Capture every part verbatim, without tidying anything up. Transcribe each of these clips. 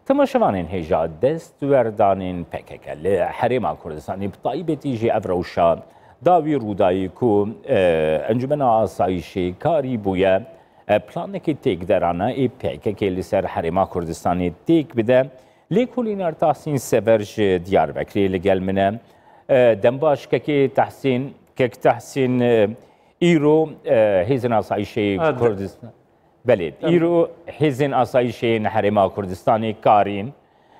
Temaşevanên hêja, destwerdanên P K K li Herêma Kurdistanê, bi taybetî jî ev rewşa dawî rûdayî ku, e, Encûmena Asayîşê karî bûye, e, planekê têkderana ê P K K li ser Herêma Kurdistanê têk bide. Lêkolîner Tahsîn Sever ji Diyarbekirê li gel min e. E, dembaş kekê Tahsîn, kek Tahsîn, e, îro, e, hêzên asayîşê Kurdistan. Belê, îro hêzên asayîşê yên Herêma Kurdistanê karîn,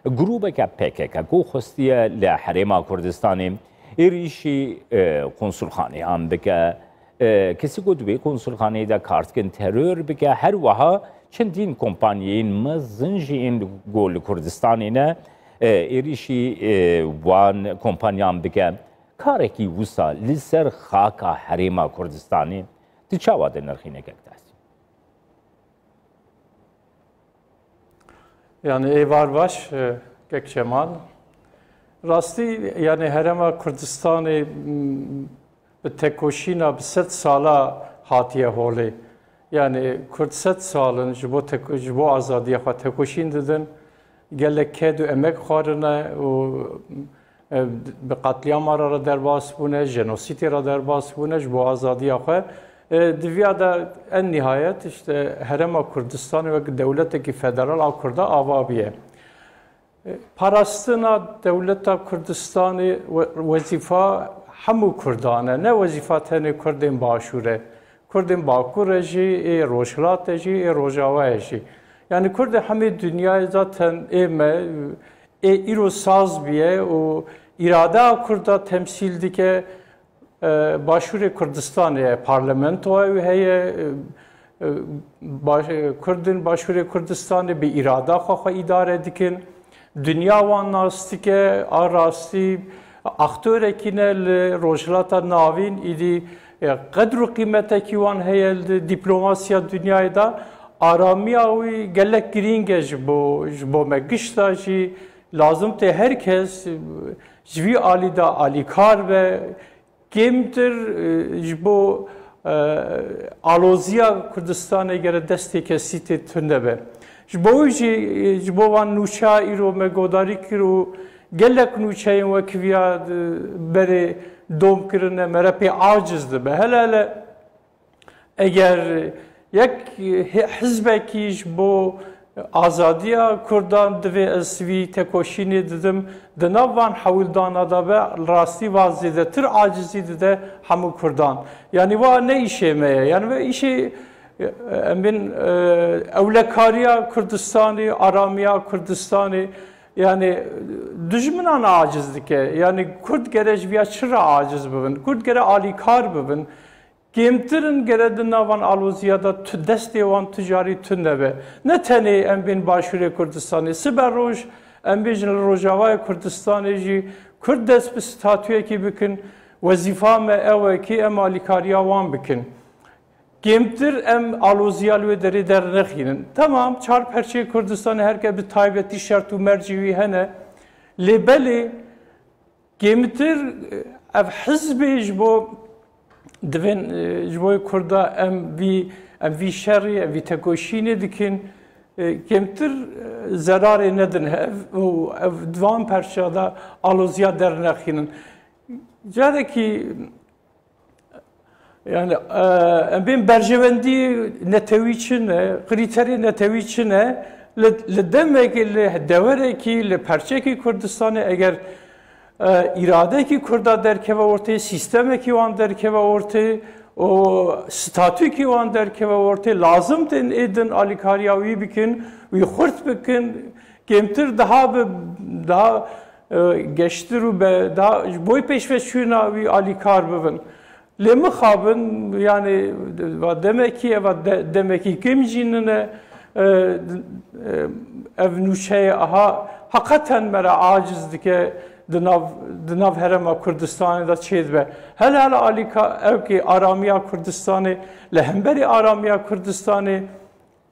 grûbeke P K K ku xwestiye li Herêma Kurdistanê êrîşî, e, konsulxaneyan bike, e, kesî ku di wê konsulxaneyê de kar dikin teror bike, her wiha çendîn kompanyayên mezin jî yên ku li Kurdistanê ne, e, êrîşî, e, wan kompanyan bike. Karekî wisa li ser xaka Herêma Kurdistanê di çawa de nirxîne kek Tahsîn? Yani êvar baş, e, kek Cemal. Rastî, yani Herêma Kurdistanê, m, bi tekoşîna bi sed sala hatiye holê. Yani Kurd sed sal in ji bo teko-, ji bo azadiya xwe tekoşîn didin. Gelek ked û emek xwarine û, e, bi qetlîama re, re derbas bûne, jenosîdê re derbas bûne ji bo azadiya xwe. E, di viya de en nihayet işte Herêma Kurdistanê wek dewletekî federal a Kurda ava bûye. E, parastina dewleta Kurdistanê we-, wezîfa hemû Kurdan e, ne wezîfa tenê Kurdên Başûr e. Kurdên Bakur e jî, ê Rojhilat e jî, ê Rojawa e jî. Yani Kurdê hemê dinyayê zaten ê me, ê îro saz bûye û îradea Kurda temsîl dike, e, Başûrê Kurdistanê ye, parlamentoya wî heye, e, e, baş-, e, Kurdên Başûrê Kurdistanê bi îrada xwe xwe îdare dikin. Dinya wan nas dike, a rastî aktorekî ne li Rojhilata Navîn, îdî, e, qedr û qîmetekî wan heye li diplomasiya dinyayê de. Aramiya wî gelek girîng e ji bo, ji bo me. Gişta jî lazim tê her kes, e, ji vî alî de alîkar be. Kêmtir, e, ji bo, e, aloziya Kurdistanê gere destê kesî tê tune be. Ji bo wî jî, e, ji bo van nûçeya îro me godarî kir û gelek nûçeyên wek viya, e, berê dom kirine, me re pê aciz dibe. Hele hele eger yek hi-, hizbekî ji bo azadiya Kurdan divê ez vî tekoşînê didim, di nav van hewldana de be, li rastî va zêdetir acizî dide hemû Kurdan. Yanî wa ne îşê me ye. Yanî ve îşê, e, em bên, e, ewlekariya Kurdistanê, aramiya Kurdistanê, yanî dijminan aciz dike. Yanî Kurd gere ji viya çi re aciz bibin? Kurd gere alîkar bibin. Kêmtir in gere di nav van aloziya de tu destê wan tu carî tune be. Ne tenê em bên Başûrê Kurdistanê, sibe roj em bêjin li Rojavayê Kurdistanê jî Kurd dest bi statuyekî bikin, wezîfa me ew e kî em alîkariya wan bikin. Kêmtir em aloziya li wê derê dernexînin. Temam, çar perçeyê Kurdistanê her ke bi taybetî şert û mercî wî hene. Lê belê Kêmtir, e, ev hizbê ji bo divên, e, ji bo Kurda em vî, em vî şerî, em vî tekoşînê dikin, e, kêmtir, e, zerarê nedin hev û ev di van perça de aloziya dernexînin. Carekî Yani, e, em bên berjewendî netewî çi ne, krîterê netewî çi ne, li, li demek, li dewerekî, li perçekî Kurdistanê eger, e, îradekî Kurda derkeve ortê, sîstemekî wan derkeve ortê û statûkî wan derkeve ortê, lazim tên ê din alîkariya wî bikin, wî xurt bikin, kêmtir daha bi, daha, e, geştir û be, daha ji bo pêşveçûna wî alîkar bibin. Lê mixabin, yani, va demekî, eva de-, demekî kêm jî nine, e, e, ev nûçeyê aha heqeten me re aciz dike di nav, di nav herêma Kurdistanê de çêdibe. Hele hele alîka ew kî aramiya Kurdistanê, li hemberî aramiya Kurdistanê,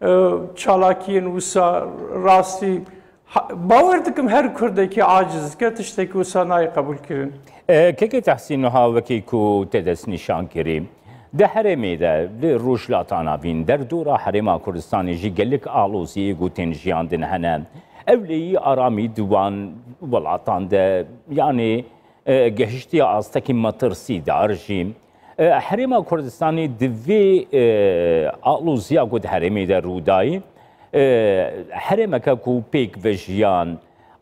e, çalakiyên wisa rastî, ha, bawer dikim her Kurdekî aciz dike, tiştekî wisa nayê qebûlkirin. E, Kekê Tehsîn, niha wekî ku te destnîşan kirî, di herêmê de li Rojhilata Navîn, derdora Herêma Kurdistanê jî gelek aloziyê ku tên jiyandin hene. ewleyî aramî di wan welatan de, yanî, e, gehiştiye astekî metirsîdar jî. E, Herêma Kurdistanê di vê, e, aloziya ku di herêmê de rû dayî, e, herêmeke ku pêkvejiyan,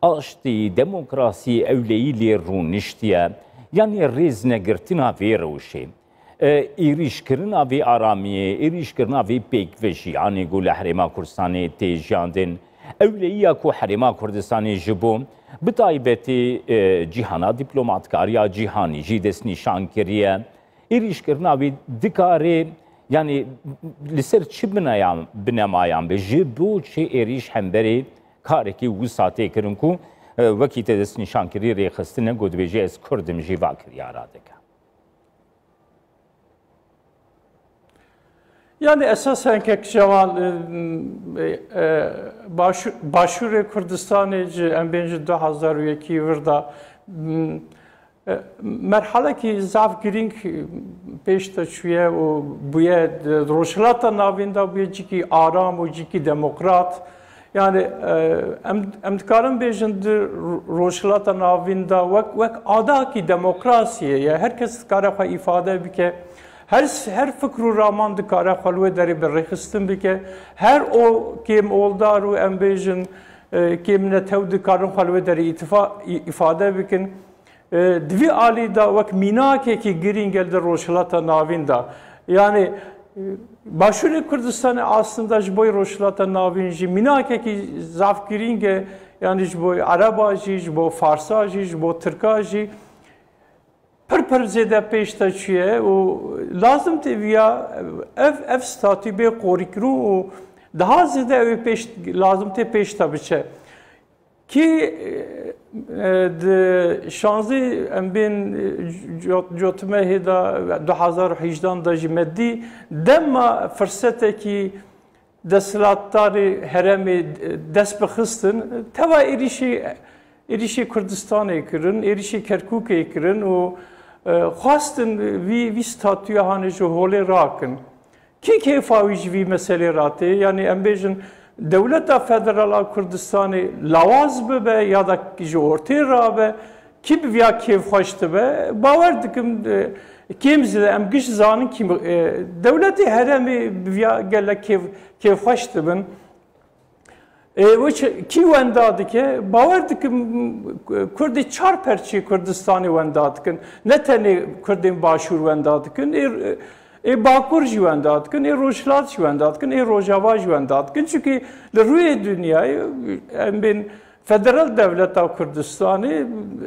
aştî, demokrasî, ewleyî lê rûniştiye, yanî rêznegirtina vê rewşê, e, êrîşkirina vê aramiyê, êrîşkirina vê pêkvejiyanê ku li Herêma Kurdistanê tê jiyandin, ewleyiya ku Herêma Kurdistanê ji bo, bi taybetî, e, cîhana dîplomatkariya cîhanî jî destnîşan kiriye. Êrîşkirina wî dikarê, yanî li ser çi bineyan-, binemayan be? Ji bo çi êrîş hemberî karekî wisa tê kirin ku, e, wekî te destnîşankirî rêxistine ku dibêje ez Kurd im jî va kiryara dike? Yani esasen kek Cemal, e, e, baş-, Başûrê Kurdistanê ji em bên ji du hazar û yekî vir de, m, e, merhalekî zaf girîng pêş de çûye û bûye di Rojhilata Navîn de bûye cîkî aram û cîkî demokrat. Yani, e, em, em dikarin bêjin di Ro-, Rojhilata Navîn de wek, wek adakî demokrasiyê ye. Her kes dikare xwe îfade bike. Her s-, her fikr û raman dikare xwe li wê derê bi rêxistin bike. Her o kêm oldar û em bêjin, e, kêm netew dikarin xwe li wê derê îtifa-, î-, îfade bikin. E, di vî alî de wek mînakekî girîng e li Rojhilata Navîn de. Yani, e, Başûrê Kurdistanê aslında ji bo Rojhilata Navîn jî mînakekî zaf girîng e. Yani ji bo Ereba jî, ji bo Farsa jî, ji bo Tirka jî. Pir pir zêde pêş de çûye û lazim tê viya ev, ev statû bê qorîkirin û daha zêde ew ê pêş, lazim tê pêş de biçe. Kî, e, di şanzî em bên, e, cot-, cotmehê de du hazar û hejdan de jî me dî dema firsetekî desthilatdarê herêmê dest bi xistin, teva êrîşê, êrîşê Kurdistanê kirin, êrîşê Kerkûkê kirin û, e, xwestin vî, vî statûya hanê ji holê rakin. Kî kêfa wî ji vî meselê re tê? Yanî em bêjin dewleta federal a Kurdistanê lawaz bibe ya da ji ortê rabe, kî bi viya kêfxweş dibe? Bawer dikim, e, kêm zêde em giş zanin kî, e, dewletê herêmê bi viya gelek kêf-, kêfxweş dibin. Ê, wê çi, kî wenda dike? Bawer dikim, Kurdê çar perçê Kurdistanê wenda dikin. Ne tenê Kurdên Başûr wenda dikin, ê, ê Bakur jî wenda dikin, ê Rojhilat jî wenda dikin, ê Rojava jî wenda dikin. Çunkî li rûyê dinyayê, em bên federal dewleta Kurdistanê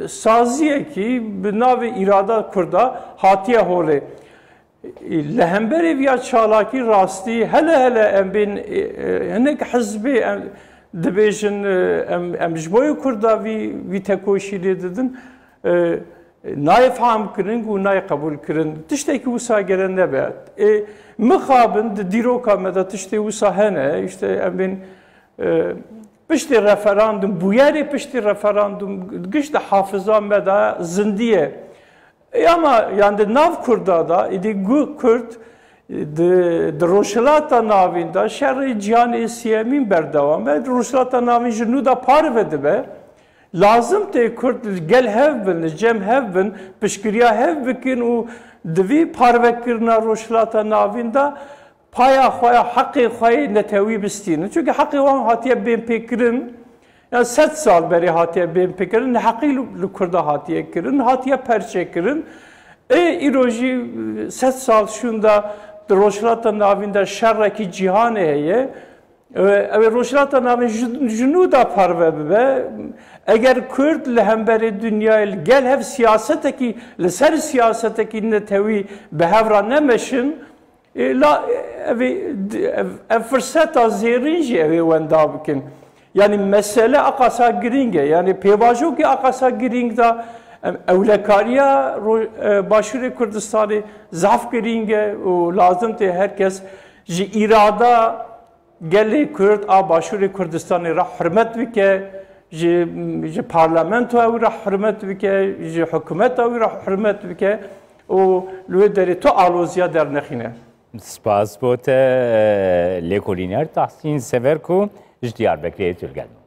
saziyekî bi navê îrada Kurda hatiye holê. Li hemberî viya çalakî rastî hele hele em bên, e, e, hinek hizbê em dibêjin, e, em, em ji bo yê Kurda vî, vî tekoşî lê didin, e, nayê fehm kirin û nayê qebûl kirin. Tiştekî wisa gere nebe. E, mixabin di dîroka me de tiştê wisa hene, işte em bên, e, piştê referandum, bûyerê piştê referandum giş di hafiza me de zindî ye. Ê, ama, yan di nav Kurda de, êdî gu-, Kurd, e, di, di Rojhilata Navîn de şerê cîhanê siyemîn berdewam e. Rojhilata Navîn ji nû de parve dibe. Lazim tê Kurd li gel hev bin, li cem hev bin, piştgiriya hev bikin û di vî parvekirina Rojhilata Navîn de paya xwe ya heqê xwe yê netewî bistînin. Çunke heqê wan hatiye bênpêkirin, ya sed sal berê hatiye bênpêkirin, neheqî li, li Kurda hatiye kirin, hatiye perçekirin. Ê îro jî sed sal şûnda di Rojhilata Navîn de şerekî cîhanê heye. Ew ê Rojhilata Navîn ji, ji nû de parve bibe. Eger Kurd li hemberê dinyayê li gel hev siyasetekî, li ser siyasetekî netewî bi hev re nemeşin, Ê, la, ev, ê, ev, ev firseta zêrîn jî ew ê wenda bikin. Yanî mesele aqasa girîng e. Yanî pêvajoyekî aqasa girîng da, em, ewlekariya ro-, e, Başûrê Kurdistanê zaf girîng e û lazim tê her kes ji îrada gelê Kurd a Başûrê Kurdistanê re hurmet bike, ji, ji parlamentoya wî re hurmet bike, ji hikûmeta wî re hurmet bike û li wê derê tu aloziya dernexîne. Spas bo te, lêkolîner Tahsîn Sever ku ji Diyarbekirê tu li gel me.